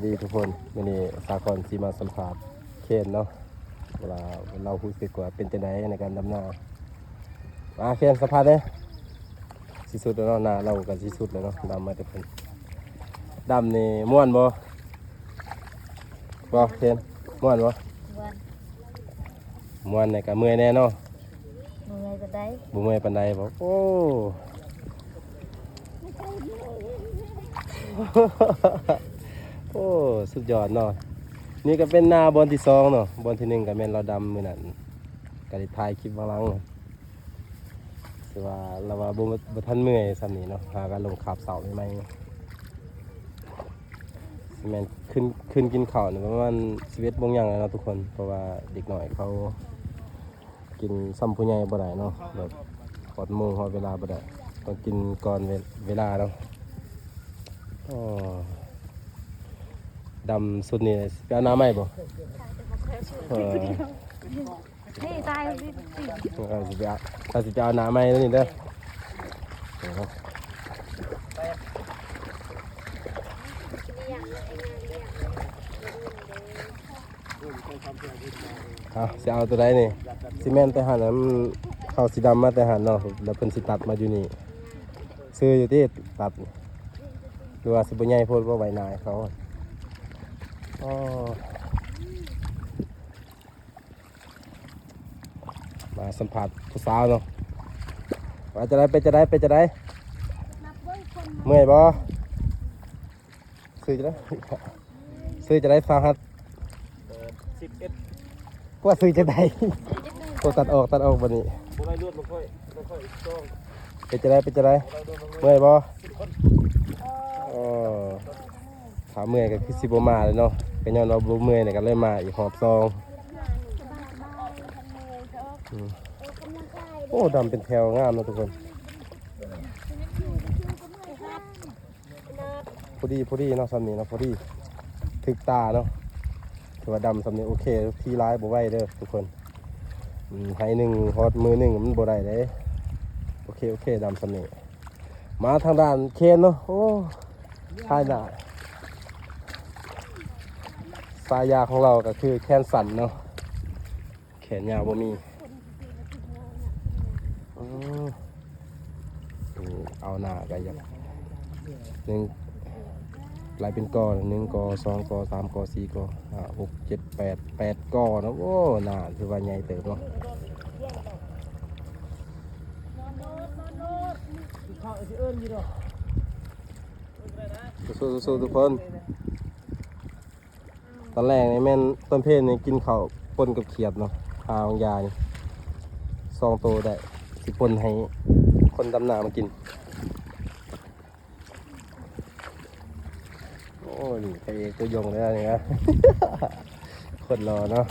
ດີທຸກຄົນ, ມື້ນີ້ສາຄອນຊິມາສຳພາດເຄນເນາະ ວ່າລາວຮູ້ສຶກວ່າເປັນຈັ່ງໃດໃນການດຳນາ. ມາເຄນ ສຳພາດເດ້. ຊິສຸດແລ້ວເນາະ, ໜ້າລາວກໍຊິສຸດແລ້ວເນາະ, ດຳມາແຕ່ພຸ້ນ. ດຳນີ້ມ່ວນບໍ່? ບໍ່ເຄນ ມ່ວນບໍ່? ມ່ວນ. ມ່ວນແດ່ກໍເມື່ອຍແດ່ເນາະ? ບໍ່ເມື່ອຍປານໃດ. ບໍ່ເມື່ອຍປານໃດບໍ? ໂອ້ ໂອ້ ສຸດຍອດເນາະ. ນີ້ກໍເປັນນາບ່ອນທີສອງເນາະ, ບ່ອນທີໜຶ່ງກໍແມ່ນລາວດຳມື້ນັ້ນ ກໍໄດ້ຖ່າຍຄລິບເບື້ອງຫຼັງ. ແຕ່ວ່າລາວວ່າບໍ່ ບໍ່ທັນເມື່ອຍສ່ຳນີ້ເນາະ, ຫາກັນລົງຄາບເຊົ້າໃໝ່ໆ. ຊິແມ່ນຂຶ້ນ ຂຶ້ນກິນເຂົ້ານີ້ປະມານສິບເອັດໂມງຫຍັງແລ້ວເນາະທຸກຄົນ, ເພາະວ່າເດັກນ້ອຍເຂົາກິນສ່ຳຜູ້ໃຫຍ່ບໍ່ໄດ້ເນາະ, ແບບຮອດໂມງຮອດເວລາບໍ່ໄດ້, ຕ້ອງກິນກ່ອນເວ ເວລາເນາະ. ອໍ ດຳສຸດນີ້ໄປເອົາໜ້າໃໝ່ບໍ່? ເອີ ນີ້ຕາຍ ເອີ ຊິໄປເອົາ ຖ້າຊິໄປເອົາໜ້າໃໝ່ແລ້ວນີ້ເດີ. ເອົາ ຊິເອົາໂຕໃດນີ້? ຊິແມ່ນແຕ່ຫັ້ນນະ, ມັນ ເຂົາຊິດຳມາແຕ່ຫັ້ນເນາະ, ແລ້ວເພິ່ນຊິຕັດມາຢູ່ນີ້. ຊື່ຢູ່ຕິ ຕັດ ຫຼືວ່າຊິບໍ່ໃຫຍ່ໂພດ ບໍ່ໄວ້ໜ້າໃຫ້ເຂົາ. ອໍ ມາສຳພາດຜູ້ສາວເນາະ, ວ່າຈັ່ງໃດ ເປັນຈັ່ງໃດ ເປັນຈັ່ງໃດ? ເມື່ອຍບໍ່? ຊື່ຈັ່ງໃດ? ຊື່ຈັ່ງໃດ ສາຫັດ? ເອີ ສິບເອັດ. ກວ່າຊື່ຈັ່ງໃດ? ໂອ້ ຕັດອອກ ຕັດອອກບັດນີ້. ບໍ່ໄດ້ລວດ ບໍ່ຄ່ອຍ ບໍ່ຄ່ອຍສອງ. ເປັນຈັ່ງໃດ ເປັນຈັ່ງໃດ? ບໍ່ໄດ້ລວດ ບໍ່ ເມື່ອຍບໍ່? ໂອ້ ຖ້າເມື່ອຍກໍຄືຊິບໍ່ມາເລີຍເນາະ, ກໍຍ້ອນວ່າບໍ່ເມື່ອຍນີ້ກໍເລີຍມາອີກຮອບສອງ. ອືມ ໂອ້ ດຳເປັນແຖວງາມເນາະທຸກຄົນ. ພໍດີ ພໍດີເນາະ, ສ່ຳນີ້ເນາະ ພໍດີຖືກຕາເນາະ. ຖືວ່າດຳສ່ຳນີ້ໂອເຄ, ທີຫຼາຍບໍ່ໄຫວເດີທຸກຄົນ. ອືມ ໄຮ່ໜຶ່ງຮອດມື້ໜຶ່ງມັນບໍ່ໄດ້ເດ້. ໂອເຄ ໂອເຄ ດຳສ່ຳນີ້. ມາທາງດ້ານແຂນເນາະ, ໂອ້ ທ້າຍໜ້າ. ສາຍາຂອງລາວກໍຄືແຂນສັ້ນເນາະ. ແຂນຍາວບໍ່ມີ. ອືມ ເອົາໜ້າກໍຢາກ ໜຶ່ງ ຫຼາຍເປັນກໍ ໜຶ່ງກໍ ສອງກໍ ສາມກໍ ສີ່ກໍ ຫ້າ ຫົກ ເຈັດ ແປດ ແປດກໍເນາະ. ໂອ້ ໜ້າຖືວ່າໃຫຍ່ເຕີບເນາະ. ສູ້ໆ ທຸກຄົນ. ຕອນແລກນີ້ແມ່ນ ຕອນເພນນີ້ກິນເຂົ້າປົນກັບຂຽດເນາະ, ຄາບາງຢານີ້ສອງໂຕໄດ້ ຊິປົນໃຫ້ຄົນດຳນາມາກິນ. ໂອ້ ນີ້ພະເອກຕົວຍົງເລີຍນີ້ນະ ຄົນຫຼໍ່ເນາະ.